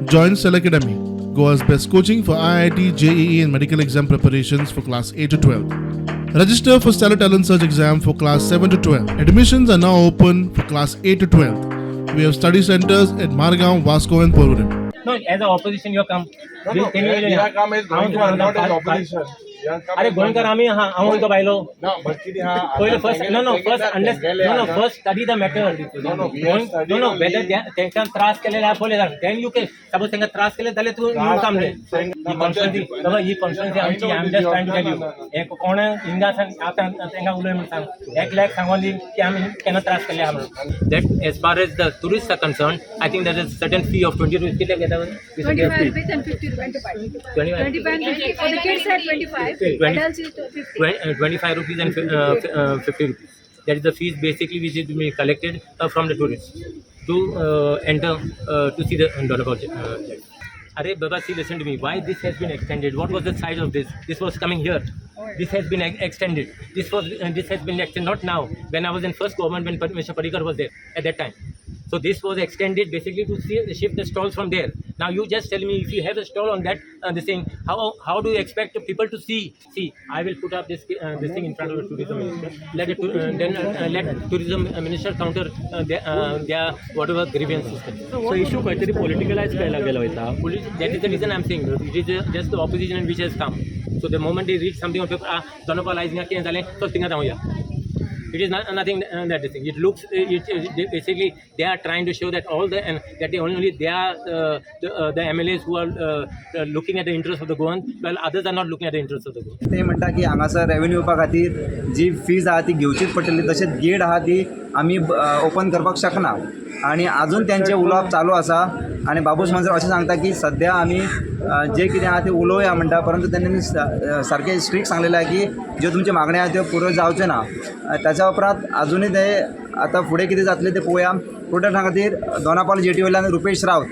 Join Cell Academy, Goa's best coaching for IIT, JEE, and medical exam preparations for class 8 to 12. Register for Stellar Talent Search exam for class 7 to 12. Admissions are now open for class 8 to 12. We have study centers at Margaon, Vasco, and Porvorim. No, as a opposition you come. No, we have come as Goenkar, not as opposition. We have come अरे as गोंयकार आमी आहा, हांव खंयचो भायलो? ना, but कितें आहा, पयलो फर्स्ट, तेंगेले नो नो, फर्स्ट तेंगेले अंडर तेंगेले नो नो, आहा. First study the matter. No, no, we have studied no no, only. Whether तेंकां त्रास केलेले आहा पळय, then you can suppose तेंकां त्रास केले जाल्यार तूं you come. ही कॉन्स्टिट्युन्सी बाबा, ही कॉन्स्टिट्युन्सी आमची. I am just trying to tell you, हे कोण हिंगा आतां तेंकां उलय म्हूण सांग, एकल्याक सांगोन दी की आमी केन्ना त्रास केले आहा म्हणून. That as far as the tourist are concern, I think that is certain fee of 20 rupees. कितले घेता? 25 rupees and 50 rupees. 25. 25 and 50. For the kids at 25, adults is 50. 25 rupees and 50 rupees. That is the fees basically which is being collected from the tourists to enter to see the Dona Paula jetty. Arey Baba, see, listen to me. Why this has been extended? What was the size of this? This was coming here. This has been extended. This has been extended not now. When I was in first government, when Mr. Parikar was there at that time. So this was extended basically to see, shift the stalls from there. Now you just tell me, if you have a stall on that this thing, how do you expect the people to see? See, I will put up this thing in front of the tourism minister. Let it, then let tourism minister counter their whatever grievances. So issue खंय तरी पॉलिटिकलायज केला गेलो वयता. Police, that is the reason I'm saying it is just the opposition which has come. So the moment they read something on paper, ah, Dona Paula आयज हिंगा कितें जालें, चल थिंगा धांवया. It is not nothing that thing. It looks it basically they are trying to show that all the and that they only they are the MLAs who are looking at the interest of the Goans, while others are not looking at the interest of the Goans. ते म्हणटा की हांगासर revenue येवपा खातीर जी fees आहा ती घेवचीच पडटली, तशेंच गेट आहा ती आमी ओपन करपाक शकना आनी आजून तेंचें उलोवप चालू आसा. आनी बाबूश माजर अशें सांगता की सद्या आमी जें कितें आहा तें उलोवया म्हणटा, परंतु तेंच्यांनी सारकें स्ट्रिक्ट सांगलेलें आहा की ज्यो तुमच्यो मागण्यो आहा त्यो पुरो जावच्यो ना. ताच्या उपरांत आजुनूय ते आतां फुडें कितें जातलें तें पळोवया. प्रोटेस्टा खातीर दोनापावल जेटी वयल्यान रुपेश रावत.